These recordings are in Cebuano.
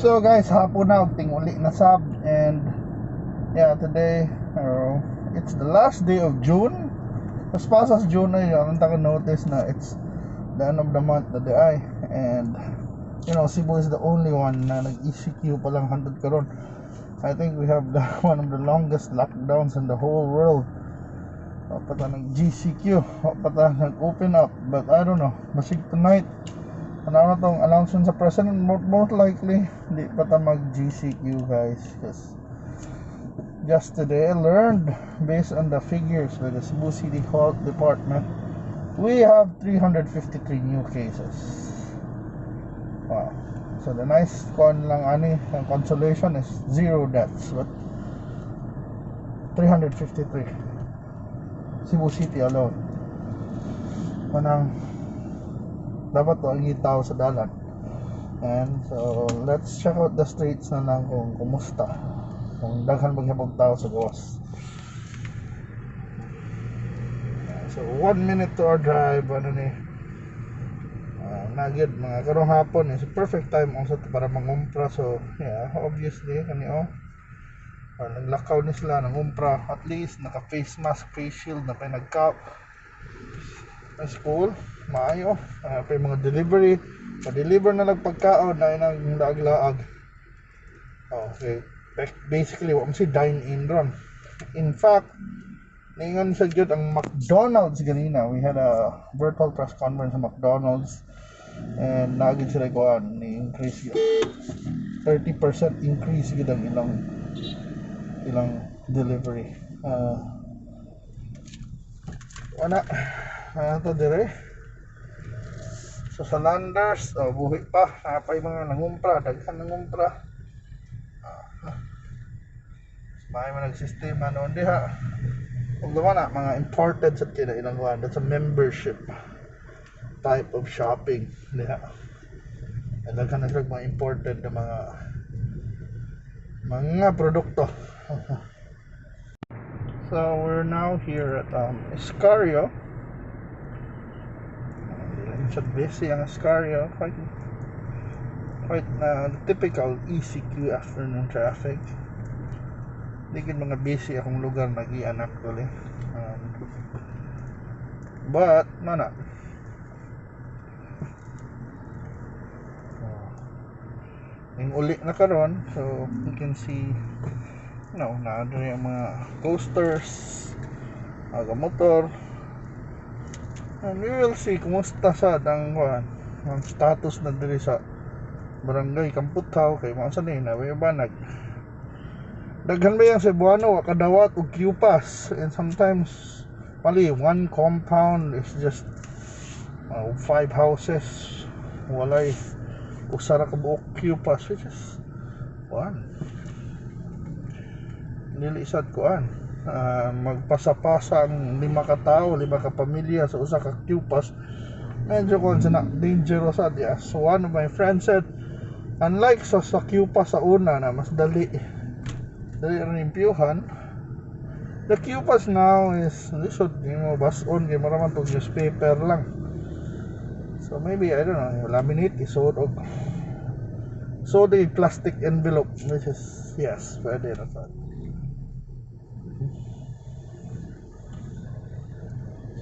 So guys, hapon na og tinguli na sab and yeah, today it's the last day of June. As fast as June na yun, ang taka notice na it's the end of the month na diay. And Cebu is the only one na nag-ECQ pa lang hantod karon. I think we have the one of the longest lockdowns in the whole world. Wa pa ta nag GCQ, wa pa ta nag-open up, but I don't know. Basig tonight, ano na tong announcement sa president, most likely di pa ta mag GCQ, guys, because just today I learned, based on the figures by the Cebu City Health Department, we have 353 new cases. Wow. So the nice con lang ani, ang consolation is zero deaths, but 353 Cebu City alone. Manang dapat to ang tao sa dalan. And so let's check out the streets na lang kung kumusta, kung daghan ba tao sa gawas. So 1 minute to our drive. Ano ni, nagyud mga karong hapon is perfect time also para mangumpra. So yeah, obviously kani oh, or naglakaw ni sila nangumpra, at least naka face mask, face shield na pa, nagkap. That's cool, maayo. Pa yung mga delivery, pa-deliver na lang pagkaon na inang laag-laag. Okay, basically wa mo si dine in ron. In fact, ningon sa gyud ang McDonald's ganina, we had a virtual press conference sa McDonald's and naagid sila kuan ni increase yun 30% increase gyud ang ilang delivery. Wala to dire. So sa Landers, oh, buhi pa. Napay mga nangumpra, daghan nangumpra. May mga nagsistema noon diha. Ug duman na mga imported sa kina ilang kuan. That's a membership type of shopping diha. And daghan na sila mga imported na mga produkto. So we're now here at Escario. Hindi lang siya busy ang Escario. Quite typical ECQ afternoon traffic. Hindi gid mga busy akong lugar nagian actually. But mana. Oh. Yung uli na karon, so you can see naa diri ang mga coasters, aga motor. And we will see kumusta sa ang kuan, ang status na diri sa Barangay Kamputhaw kay mga sa ni na ba nag daghan ba yung Cebuano wa kadawat og Q-pass, and sometimes mali one compound is just five houses, walay usa ra ka buok Q-pass, which is kuan, dili sad kuan, magpasa-pasa ang lima ka tawo, lima ka pamilya sa usa ka Q-pass, medyo kuan sa na dangerous sad. Yes, so one of my friends said, unlike sa Q-pass sa una na mas dali dali ra limpyuhan, the Q-pass now is lisod mo bas-on kay mura man tog newspaper lang. So maybe, I don't know, laminate, isod og so the plastic envelope, which is, yes, pwede na sad.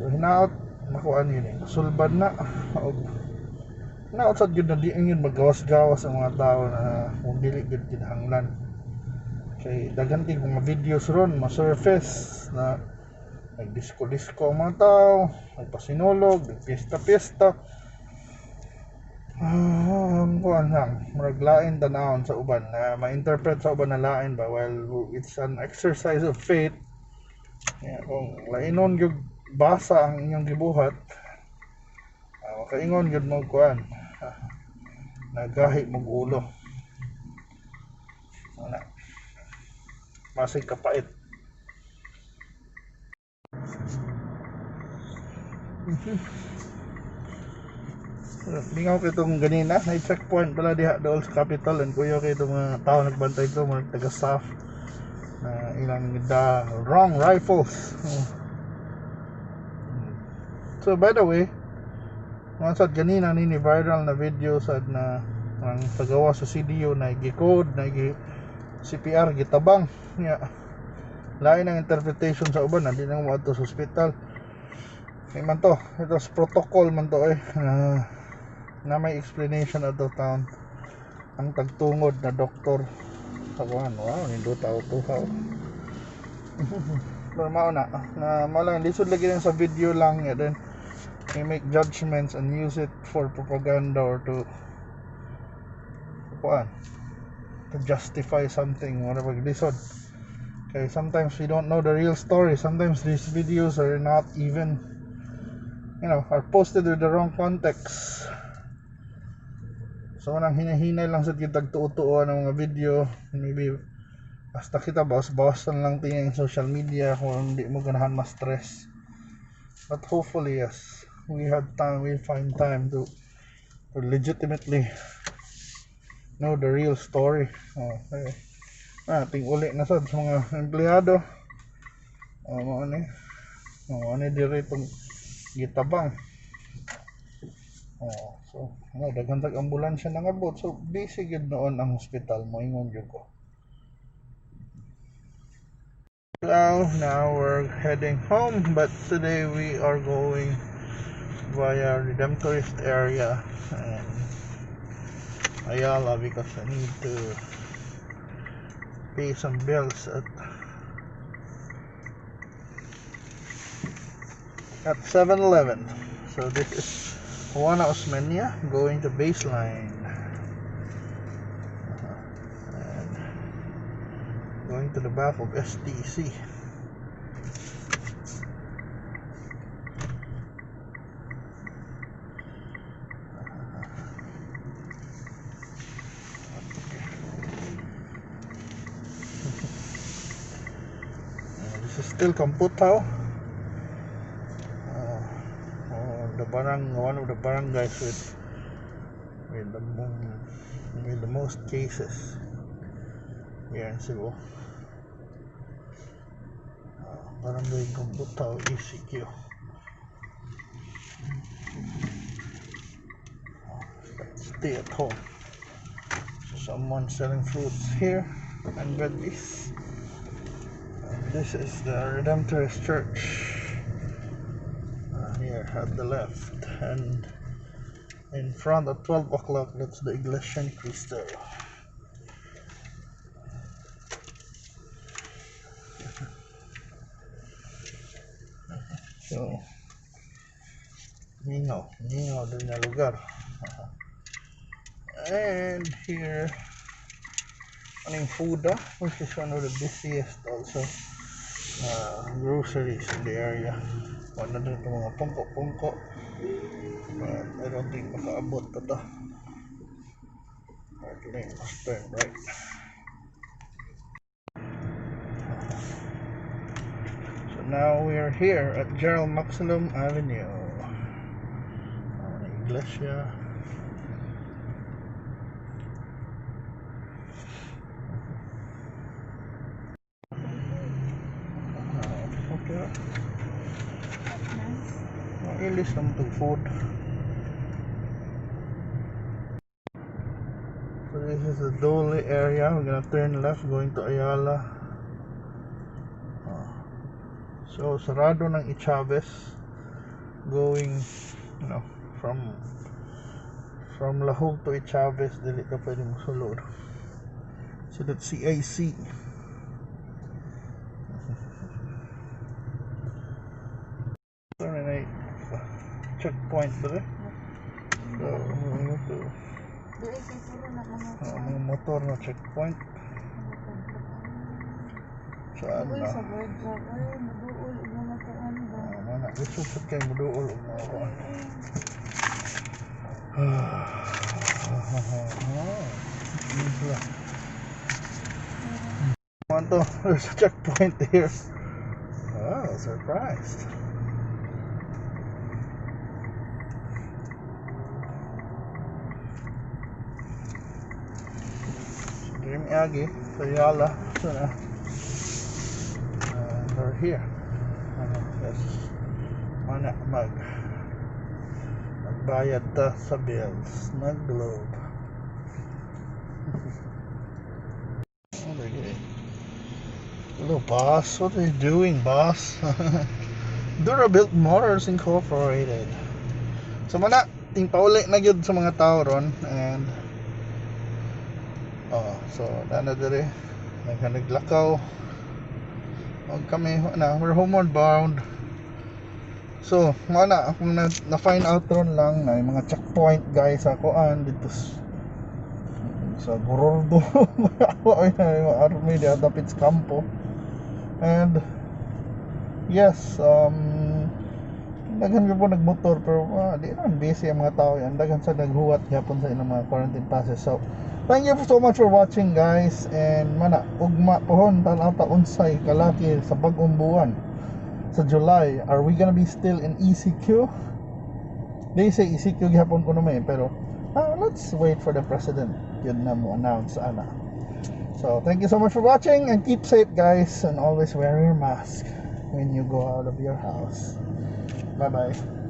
So hinaot makuan yun eh, sulbad na og hinaot sad gyud na di yun magawas-gawas ang mga tao na kung dili gyud kinahanglan, kay daghan kay mga videos ron ma-surface na nagdisko-disko ang mga tao, nagpasinulog, nagpiesta-piesta. Kuan lang, murag lain tan-awon sa uban na ma-interpret sa uban na lain ba. Well, it's an exercise of faith. Yeah, kung lainon gyud basa ang inyong gibuhat, makaingon gyud mo kuan, nagahi mog ulo. Wala. Masig kapait. Lingaw kay itong ganina, may checkpoint pala diha dool sa capital and kuya kay itong mga tao nagbantay ito, mga taga-staff na ilang the wrong rifles. Oh. So by the way, mga sad ganina nini viral na video sad na Ang tagawa sa CDU na gi-code na gi CPR, gitabang nya. Lain ang interpretation sa uban na di na moadto sa ospital. Kay man to, ito sa protocol man to eh, na may explanation ato town ang tagtungod na doktor sa kuan. Wow, nindot auto ha. Pero mao na na mao lang, lisod lagi lang sa video lang ya, then we make judgments and use it for propaganda or to kuan, to justify something, whatever. Lisod kay sometimes we don't know the real story. Sometimes these videos are not even are posted with the wrong context. So nang hinahinay lang sa kitag tuo-tuo ng mga video. Maybe basta kita bawas-bawasan lang tingin social media kung hindi mo ganahan ma-stress. But hopefully, yes, we have time, we find time to legitimately know the real story. Okay. Ah, ting uli na sad sa mga empleyado. Oh, mao ni. Oh, ani diri itong gitabang. Oh, so ano, daghan tag ambulansya nangabot. So busy gyud noon ang hospital, moingon gyud ko. So now we're heading home, but today we are going via Redemptorist area and Ayala because I need to pay some bills at 7-Eleven. So this is Juana Osmeña going to Baseline. And going to the back of STC. This is still Kamputhaw. The barang one of the barangays with the most cases here in Cebu. Barangay Kamputhaw ECQ. Stay at home. So someone selling fruits here and veggies. And this is the Redemptorist Church here at the left, and in front at 12 o'clock, that's the Iglesia ni Cristo. So mingaw, mingaw din na lugar. And here aning Fooda, which is one of the busiest also groceries in the area. Wala na ito mga pungko-pungko, but I don't think makaabot ta to. Right lane must turn right. So now we are here at Gerald Maxilom Avenue. Iglesia. Okay. Mailis naman itong food. So this is the Dole area. We're gonna turn left going to Ayala. So sarado ng Echavez going, from Lahug to Echavez, dili ka pwede mosulod. So that's CIC. Turn na checkpoint dire. So, ano to? Doon kay puro na mga Mga motor na checkpoint. Saan Uy, na? Sa bird drop. Ay, maduol og mga kuan ba. Ah, mana, gusto sa kayo muduol og mga kuan. Ay, Sila. Want to, there's a checkpoint here. Oh, surprised. So, Dream Agi, Ayala, so na. We're here. Yes. Mana magbayad ta sa bills ng Globe. Oh, hello, boss. What are you doing, boss? Durabuilt Motors Incorporated. So mana, ting pauli na gyud sa mga tao ron and oh, so na dire naghanag-lakaw og kami na we're homeward bound. So, mao na akong na find out ron lang na yung mga checkpoint, guys, sa kuan dito sa Gorordo. Ay, na yung army di dapit sa kampo. And yes, daghan po nagmotor pero di naman busy ang mga tao yan. Daghan sa naghuwat gyapon sa ilang mga quarantine passes. So, thank you so much for watching, guys, and mana ugma pohon tan-aw ta unsay kalaki sa bag-ong buwan sa July. Are we gonna be still in ECQ? They say ECQ gihapon kuno may, pero let's wait for the president yun na mo announce ana. So thank you so much for watching and keep safe, guys, and always wear your mask when you go out of your house. Bye bye.